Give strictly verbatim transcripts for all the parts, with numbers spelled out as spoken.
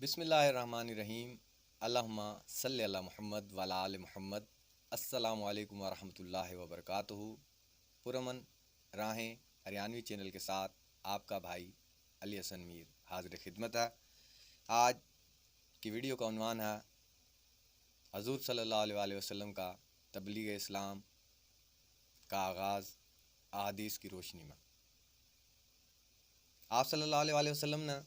बिस्मिल्लाहिर्रहमानिर्रहीम। अल्लाहुम्मा सल्लि अला मुहम्मद व अला आले मुहम्मद। अस्सलामु अलैकुम व रहमतुल्लाहि व बरकातुहू। पुरअमन राहें हरियाणवी चैनल के साथ आपका भाई अली हसन मीर हाजिर खिदमत है। आज की वीडियो का उन्वान है हजूर सल्लल्लाहु अलैहि वसल्लम का तबलीग इस्लाम का आगाज़ अहादीस की रोशनी में। आप सल्लल्लाहु अलैहि वसल्लम ने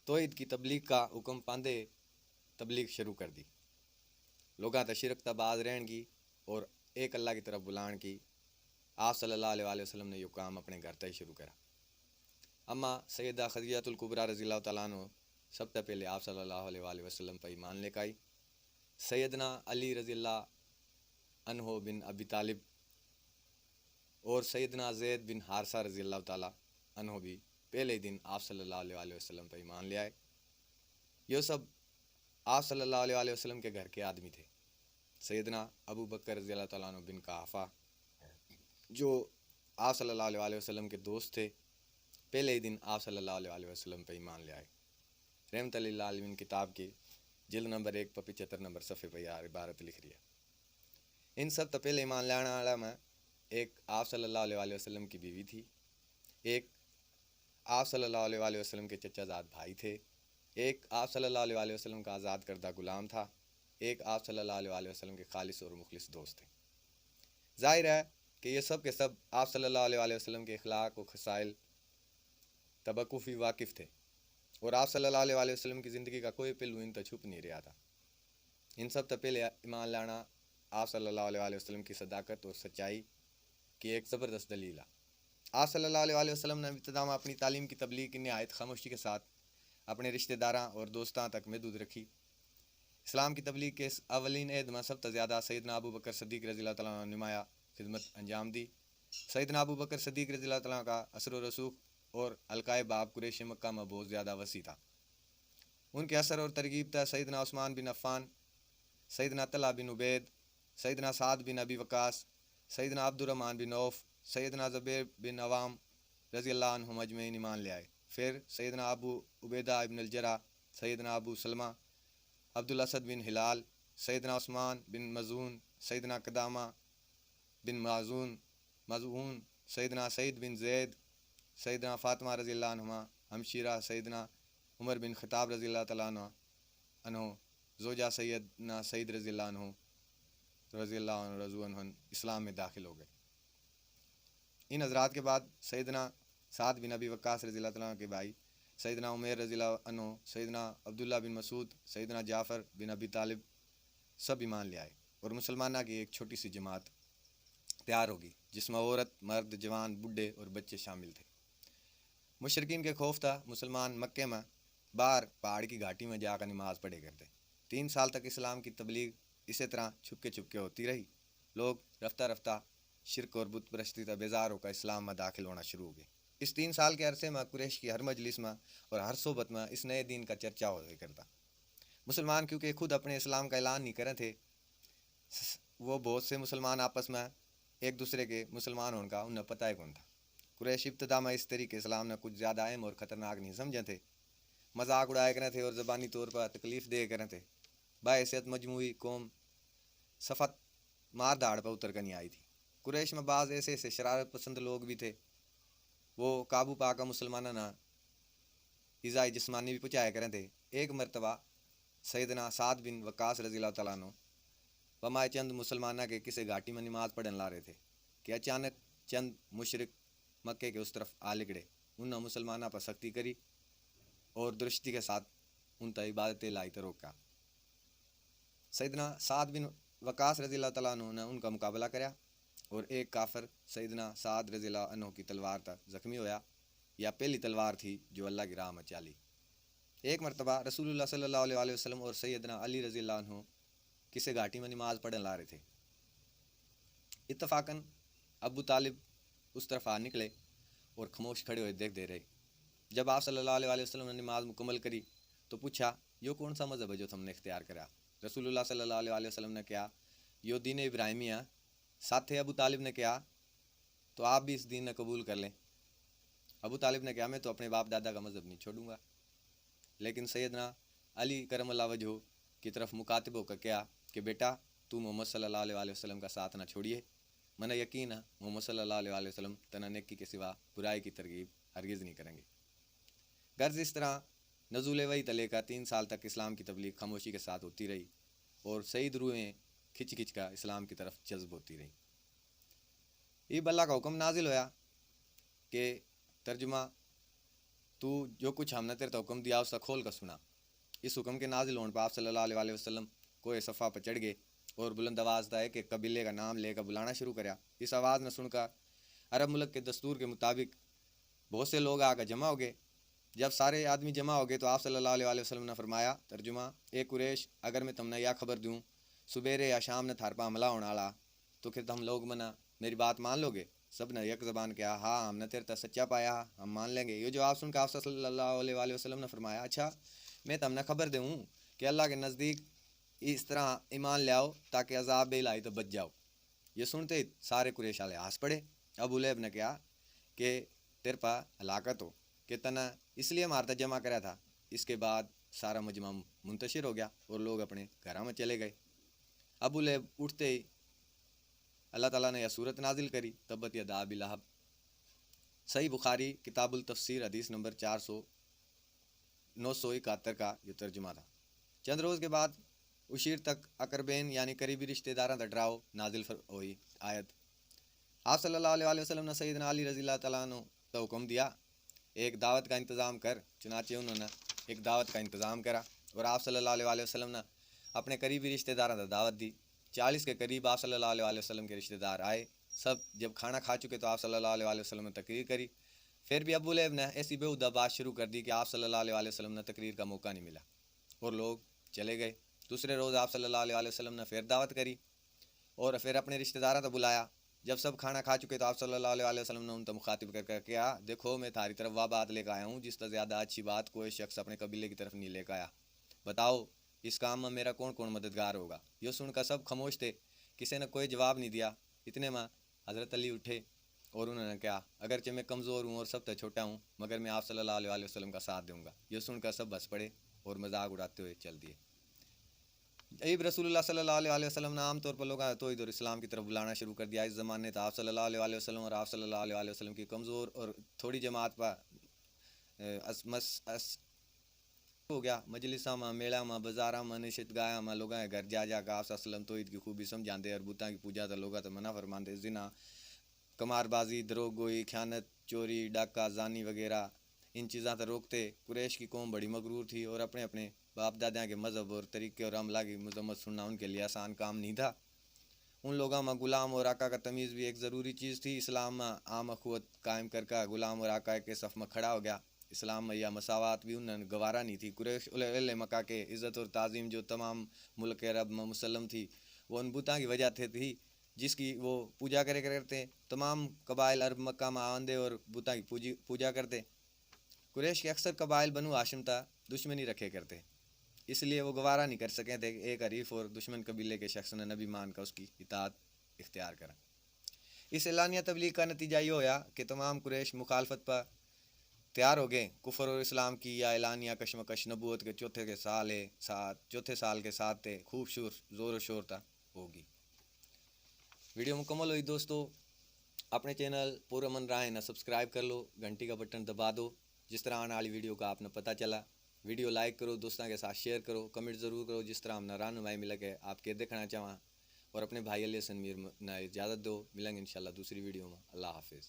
तौहीद की तबलीग का हुक्म पांदे तबलीग शुरू कर दी। लोगां तै शिरक तै बाज रहण की और एक अल्लाह की तरफ बुलाण की आप सल्लल्लाहु अलैहि वसल्लम ने यो काम अपने घर तै ही शुरू करा। अम्मा सैयदा खदीजतुल कुबरा रज़ी अल्लाह तआला अन्हो सब तै पहले आप सल्लल्लाहु अलैहि वसल्लम पर ईमान लेकर आई। सैयदना अली रज़ी अल्लाह अन्हो बिन अबी तालिब और सैयदना जैद बिन हारसा रज़ी अल्लाह तआला अन्हो भी पहले ही दिन आप सल्लल्लाहु अलैहि वसल्लम पर ईमान ले आए। यो सब आप सल्लल्लाहु अलैहि वसल्लम के घर के आदमी थे। सैयदना अबू बकर रज़ी अल्लाह तआला अन्हो बिन कहाफा, जो आप सल्लल्लाहु अलैहि वसल्लम के दोस्त थे, पहले ही दिन आप सल्लल्लाहु अलैहि वसल्लम पर ईमान ले आए। रहमत लिल आलमीन किताब के जिल्द नंबर एक पर पचहत्तर नंबर सफ़े पर यह इबारत लिख रही है। इन सब तै पहले ईमान लाने वाला में एक आप सल्लल्लाहु अलैहि वसल्लम की बीवी थी, एक आप सल्लल्लाहु अलैहि वसल्लम के चचाजाद भाई थे, एक आप सल्लल्लाहु अलैहि वसल्लम का आज़ाद करदा गुलाम था, एक आप सल्लल्लाहु अलैहि वसल्लम के खालिस और मुखलिस दोस्त थे। जाहिर है कि ये सब के सब आप सल्लल्लाहु अलैहि वसल्लम के अखलाक और खसाइल तबकुफी वाकिफ़ थे और आप सल्लल्लाहु अलैहि वसल्लम की ज़िंदगी का कोई पहलू इन तक छुप नहीं रहा था। इन सब तै पहले ईमान लाना आप सल्लल्लाहु अलैहि वसल्लम की सदाकत और सच्चाई की एक ज़बरदस्त दलील है। आप सल्लल्लाहु अलैहि वसल्लम ने इब्तदा में अपनी तालीम की तबलीग की नहायत खामोशी के साथ अपने रिश्तेदारां और दोस्तां तक महदूद रखी। इस्लाम की तबलीग के इस अवलिन अहद में सब तै ज़्यादा सैयदना अबू बकर सदीक रज़ी अल्लाह तआला अन्हु नुमाया खिदमत अंजाम दी। सैयदना अबू बकर सदीक रज़ी अल्लाह तआला का असर रसूख और हल्काए बाब कुरैश मक्का में बहुत ज़्यादा वसी था। उनके असर और तरगीब तै सैयदना उस्मान बिन अफ़्फ़ान, सैयदना तलहा बिन उबैद, सैयदना साद बिन अबी वकास, सैयदना अब्दुर्रहमान बिन औफ, सैयदना ज़ुबैर बिन अवाम रज़ी अल्लाह अन्हुम अजमईन ईमान ले आए। फिर सैयदना अबू उबैदा इब्न अल जर्राह, सैयदना अबू सलमा, अब्दुल असद बिन हिलाल, सैयदना उस्मान बिन मज़ून, सैयदना कदामा बिन माजून, मजऊन, सैयदना सईद बिन जैद, सैयदना फातिमा रज़ी अल्लाह अन्हुमा, हमशीरा सैयदना उमर बिन खत्ताब रज़ी अल्लाह तआला अन्हु, जोजा सैयदना सईद रज़ी अल्लाह अन्हु, रज़ी अल्लाह अन्हु, रज़ू अन्हुन इस्लाम में दाखिल हो गए। इन हजरात के बाद सैयदना साद बिन अबी वक्कास रज़ी अल्लाह तआला के भाई, सैयदना उमैर रज़ी अल्लाह अन्हु, सैयदना अब्दुल्ला बिन मसूद, सैयदना जाफ़र बिन अबी तालिब सब ईमान ले आए और मुसलमाना की एक छोटी सी जमात तैयार होगी, जिसमें औरत, मर्द, जवान, बूढ़े और बच्चे शामिल थे। मुशरकिन के खौफ था, मुसलमान मक्के में बाहर पहाड़ की घाटी में जाकर नमाज पढ़े करते। तीन साल तक इस्लाम की तबलीग इसी तरह छुपके छुपके होती रही। लोग रफ्ता रफ्ता शिरक और बुत परस्ती तै बेजार होकर इस्लाम में दाखिल होना शुरू हो गए। इस तीन साल के अरसे में कुरैश की हर मजलिस में और हर सोबत में इस नए दीन का चर्चा होया करता। मुसलमान क्योंकि खुद अपने इस्लाम का ऐलान नहीं करे थे, स-, वो बहुत से मुसलमान आपस में एक दूसरे के मुसलमान होने का उन्हें पता ही कौन था। कुरैश इब्तदा में इस तरीके इस्लाम ने कुछ ज़्यादा अहम और ख़तरनाक नहीं समझे थे। मजाक उड़ाए करें थे और ज़बानी तौर पर तकलीफ़ दे करें थे। बाहैसियत मजमूई कौम सफत मार धाड़ पर उतर कर नहीं आई थी। कुरैश में बाज़ ऐसे ऐसे शरारत पसंद लोग भी थे, वो काबू पाकर मुसलमाना ना इज़ाए जिस्मानी भी पहुँचाया करें थे। एक मरतबा सैयदना साद बिन वक्कास रज़ी अल्लाह तआला अन्हु बमाए चंद मुसलमाना के किसी घाटी में नमाज पढ़न ला रहे थे कि अचानक चंद मुशरिक मक्के के उस तरफ आ लिकड़े। उन्होंने मुसलमाना पर सख्ती करी और दुरुस्ती के साथ उन तक इबादत इलाही तै रोका। सैयदना साद बिन वक्कास रज़ी अल्लाह तआला अन्हु ने उनका मुकाबला करया और एक काफिर सैयदना साद रज़ी अल्लाह अन्हु की तलवार तक जख्मी होया। यह पहली तलवार थी जो अल्लाह की राह में चाली। एक मरतबा रसूलुल्लाह सल्लल्लाहु अलैहि वसल्लम और सैयदना अली रज़ी अल्लाह अन्हु किसी घाटी में नमाज पढ़न ला रहे थे। इत्तफाकन अबू तालिब उस तरफ आ निकले और खामोश खड़े हुए देखते रहे। जब आप सल्लल्लाहु अलैहि वसल्लम ने नमाज मुकम्मल करी तो पूछा, "यो कौन सा मज़हब है जो तुमने इख्तियार करा?" रसूलुल्लाह सल्लल्लाहु अलैहि वसल्लम ने कहा, "यो दीन इब्राहिमी है।" साथे अबू तालिब ने कहा, "तो आप भी इस दीन ने कबूल कर लें।" अबू तालिब ने कहा, "मैं तो अपने बाप दादा का मज़हब नहीं छोड़ूंगा।" लेकिन सैयदना अली करम अल्लाह वजहो की तरफ मुखातिब होकर कहा कि बेटा, तू मोहम्मद सल्लल्लाहु अलैहि वसल्लम का साथ ना छोड़िए। मन्नै यकीन है मोहम्मद सल्लल्लाहु अलैहि वसल्लम तन्नै नेकी के सिवा बुराई की तरगीब हरगिज़ नहीं करेंगे। गर्ज इस तरह नजूल वही तले का तीन साल तक इस्लाम की तबलीग खामोशी के साथ होती रही और सईद रूहें खिंच खिंच का इस्लाम की तरफ जज्ब होती रही। इब अल्लाह का हुक्म नाजिल होया कि तर्जुमा, तू जो कुछ हमने तेरे तै हुक्म दिया, उसका खोल कर सुना। इस हुक्म के नाजिल होने पर आप सल्लल्लाहु अलैहि वसल्लम कोहे सफ़ा पर चढ़ गए और बुलंद आवाज़ तै एक एक कबीले का नाम लेकर बुलाना शुरू करया। इस आवाज़ ने सुनकर अरब मुल्क के दस्तूर के मुताबिक बहुत से लोग आकर जमा हो गए। जब सारे आदमी जमा हो गए तो आप सल्लल्लाहु अलैहि वसल्लम ने फरमाया, तर्जुमा, ए कुरैश, अगर मैं तुमने यह खबर दूं, सुबेरे या शाम ने थार पर हमला होने वाला, तो फिर तुम लोग मना मेरी बात मान लोगे? सब ने एक जबान कहा, हाँ, हमने तेरे तै सच्चा पाया, हम मान लेंगे। ये जवाब सुनकर आप सल्लल्लाहु अलैहि वसल्लम ने फरमाया, अच्छा, मैं तुमने खबर दूं कि अल्लाह के नज़दीक इस तरह ईमान ले आओ ताकि अजाब इलाही तो बच जाओ। ये सुनते ही सारे कुरैश वाले हंस पड़े। अबू लहब ने कहा कि तेरे पा हलाकत हो कि तन्नै इसलिए मारता जमा करया था। इसके बाद सारा मजमा मुंतशिर हो गया और लोग अपने घरां में चले गए। अबू लहब उठते ही अल्लाह ताला ने यह सूरत नाजिल करी, तब्बत यदा अबी लहब। सही बुखारी, किताबुल तफसीर, हदीस नंबर चार सौ, नौ सौ इकहत्तर का ये तर्जुमा था। चंद रोज़ के बाद उशीर तक अकरबेन यानी करीबी रिश्तेदारां का डराव नाजिल फर-, हुई आयत। आप सल्लल्लाहु अलैहि वसल्लम ने सैयदना अली रज़ी अल्लाह तआला अन्हु का हुक्म दिया, एक दावत का इंतज़ाम कर। चुनाचे उन्होंने एक दावत का इंतज़ाम करा और आप सल्लल्लाहु अलैहि वसल्लम ने अपने करीबी रिश्तेदारां का दावत दी। चालीस के करीब आप सल्लल्लाहु अलैहि वसल्लम के रिश्तेदार आए। सब जब खाना खा चुके तो आप सल्लल्लाहु अलैहि वसल्लम ने तकरीर करी। फिर भी अबू लहब ने ऐसी बेहुदा बात शुरू कर दी कि आप सल्लल्लाहु अलैहि वसल्लम ने तकरीर का मौका नहीं मिला और लोग चले गए। दूसरे रोज़ आप सल्लल्लाहु अलैहि वसल्लम ने फिर दावत करी और फिर अपने रिश्तेदारों को बुलाया। जब सब खाना खा चुके तो आप सल्लल्लाहु अलैहि वसल्लम ने उनका मुखातिब करके कहा, देखो, मैं थारी तरफ वह बात लेकर आया हूँ जिससे ज़्यादा अच्छी बात कोई शख्स अपने कबीले की तरफ नहीं लेकर आया। बताओ, इस काम में मेरा कौन कौन मददगार होगा? यो सुनकर सब खामोश थे, किसी ने कोई जवाब नहीं दिया। इतने में हज़रत अली उठे और उन्होंने कहा, अगरचे मैं कमज़ोर हूँ और सबसे छोटा हूँ, मगर मैं आप सल्लल्लाहु अलैहि वसल्लम का साथ दूंगा। यो सुनकर सब हंस पड़े और मजाक उड़ाते हुए चल दिए। इब रसूलुल्लाह सल्लल्लाहु अलैहि वसल्लम ने आमतौर पर लोगों को तौहीद और इस्लाम की तरफ बुलाना शुरू कर दिया। इस ज़माने तो आप सल्लल्लाहु अलैहि वसल्लम और आप सल्लल्लाहु अलैहि वसल्लम की कमज़ोर और थोड़ी जमात पर, अ, अस-, मस-, अस-, हो गया। मजलिसां में, मेला में, बाजारां में, निश्चित गायां में लोगों के घर जा जाकर आप सल्लल्लाहु अलैहि वसल्लम तौहीद की खूबी समझाते और बुतां की पूजा तो लोगों तो मना फरमाते। जिना, कमारबाजी, दरोगोई, खयानत, चोरी, डाका, जानी वगैरह इन चीज़ां तै रोकते। कुरैश की कौम बड़ी मगरूर थी और अपने-अपने बाप-दादियां के मजहब और तरीके और अमला की मजम्मत सुनना उनके लिए आसान काम नहीं था। उन लोगों में गुलाम और आका का तमीज़ भी एक ज़रूरी चीज़ थी। इस्लाम में आम अखुवत कायम करके गुलाम और आका के सफ़ में खड़ा हो गया। इस्लाम में यह मसावत भी उन्हें गवारा नहीं थी। कुरैश अहले मक्का के इज़्ज़त और ताज़ीम जो तमाम मुल्क अरब में मुसल्लम थी, वो उन बुतां की वजह से थी, जिसकी वो पूजा करे करते। तमाम कबाइल अरब मक्का में आंदे और बुतां की पूजी-, पूजा करते। कुरैश के अक्सर कबाइल बनु हाशिम ता दुश्मनी रखे करते, इसलिए वो गवारा नहीं कर सके थे कि एक हरीफ और दुश्मन कबीले के शख्स ने नबी मान का उसकी इताअत इख्तियार करें। इस एलानिया तबलीग का नतीजा ये होया कि तमाम कुरैश मुखालफत पर तैयार हो गए। कुफर और इस्लाम की या एलानिया कशमकश नबूवत के चौथे के साल है, साथ, चौथे साल के साथ थे खूब शोर, ज़ोर और शोर था होगी। वीडियो मुकम्मल हुई दोस्तों। अपने चैनल पुरअमन राय ना सब्सक्राइब कर लो, घंटी का बटन दबा दो, जिस तरह आने वाली वीडियो का आपने पता चला। वीडियो लाइक करो, दोस्तों के साथ शेयर करो, कमेंट ज़रूर करो, जिस तरह हमने रहनुमाई मिला के आपके देखना चाहवा। और अपने भाई अली हसन मीर म-, ना इजाज़त दो, मिलेंगे इंशाल्लाह दूसरी वीडियो में। अल्लाह हाफिज़।